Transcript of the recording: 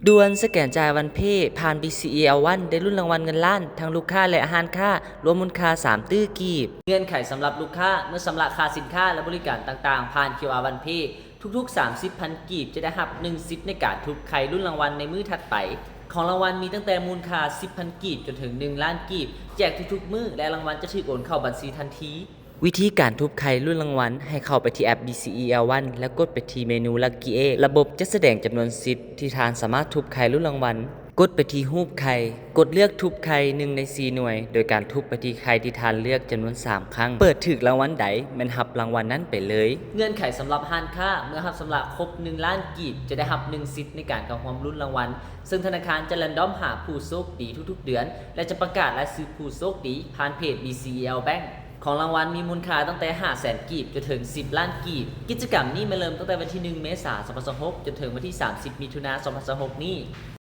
ດ່ວນສະແກນຈ່າຍວັນເພ ຜ່ານ BCEL One ໄດ້ລຸ້ນລາງວັນເງິນລ້ານ ທັງລູກຄ້າ ແລະ ຮ້ານຄ້າ ລວມມູນຄ່າ ສາມຕື້ກີບ. ເງື່ອນໄຂສຳລັບລູກຄ້າ ເມື່ອຊຳລະຄ່າສິນຄ້າ ແລະ ບໍລິການຕ່າງໆ ຜ່ານ QR One Pay ທຸກໆ ສາມສິບພັນກີບ ຈະໄດ້ຮັບ ໜຶ່ງ ສິດໃນການທຸບໄຂ່ລຸ້ນລາງວັນໃນມື້ຖັດໄປ. ຂອງລາງວັນມີຕັ້ງແຕ່ມູນຄ່າ ສິບພັນກີບ ຈົນເຖິງ ໜຶ່ງລ້ານກີບ, ແຈກທຸກໆມື້ ແລະ ລາງວັນຈະຖືກໂອນເຂົ້າບັນຊີທັນທີ. ວິທີການທຸບໄຂ່ລຸ້ນລາງວັນ ໃຫ້ເຂົ້າໄປທີ່ແອັບ BCEL One ແລ້ວກົດໄປທີ່ເມນູ Lucky Egg. ລະບົບຈະສະແດງຈຳນວນສິດທີ່ທ່ານສາມາດທຸບໄຂ່ລຸ້ນລາງວັນ. ກົດໄປທີ່ຮູບໄຂ່. ກົດເລືອກທຸບໄຂ່ໜຶ່ງໃນສີ່ໜ່ວຍ ໂດຍການທຸບໄປທີ່ໄຂ່ທີ່ທ່ານເລືອກຈຳນວນສາມຄັ້ງ. ເປີດຖືກລາງວັນໃດ ແມ່ນຮັບລາງວັນນັ້ນໄປເລີຍ. ເງື່ອນໄຂສຳລັບຮ້ານຄ້າ ເມື່ອຮັບຊຳລະຄົບ ໜຶ່ງລ້ານກີບ ຈະໄດ້ຮັບ ໜຶ່ງ ສິດໃນການເຂົ້າຮ່ວມລຸ້ນລາງວັນ, ເຊິ່ງທະນາຄານຈະແຣນດອມຫາຜູ້ໂຊກດີທຸກໆເດືອນ ແລະ ຈະປະກາດລາຍຊື່ຜູ້ໂຊກດີຜ່ານເພຈ BCEL Bank. ຂອງລາງວັນມີມູນຄ່າຕັ້ງແຕ່ ຫ້າແສນກີບ ຈົນເຖິງ ສິບລ້ານກີບ. ກິດຈະກຳນີ້ແມ່ນເລີ່ມຕັ້ງແຕ່ວັນທີ ໜຶ່ງ ເມສາ ສອງພັນຊາວຫົກ ຈົນເຖິງວັນທີ ສາມສິບ ມິຖຸນາ ສອງພັນຊາວຫົກ ນີ້.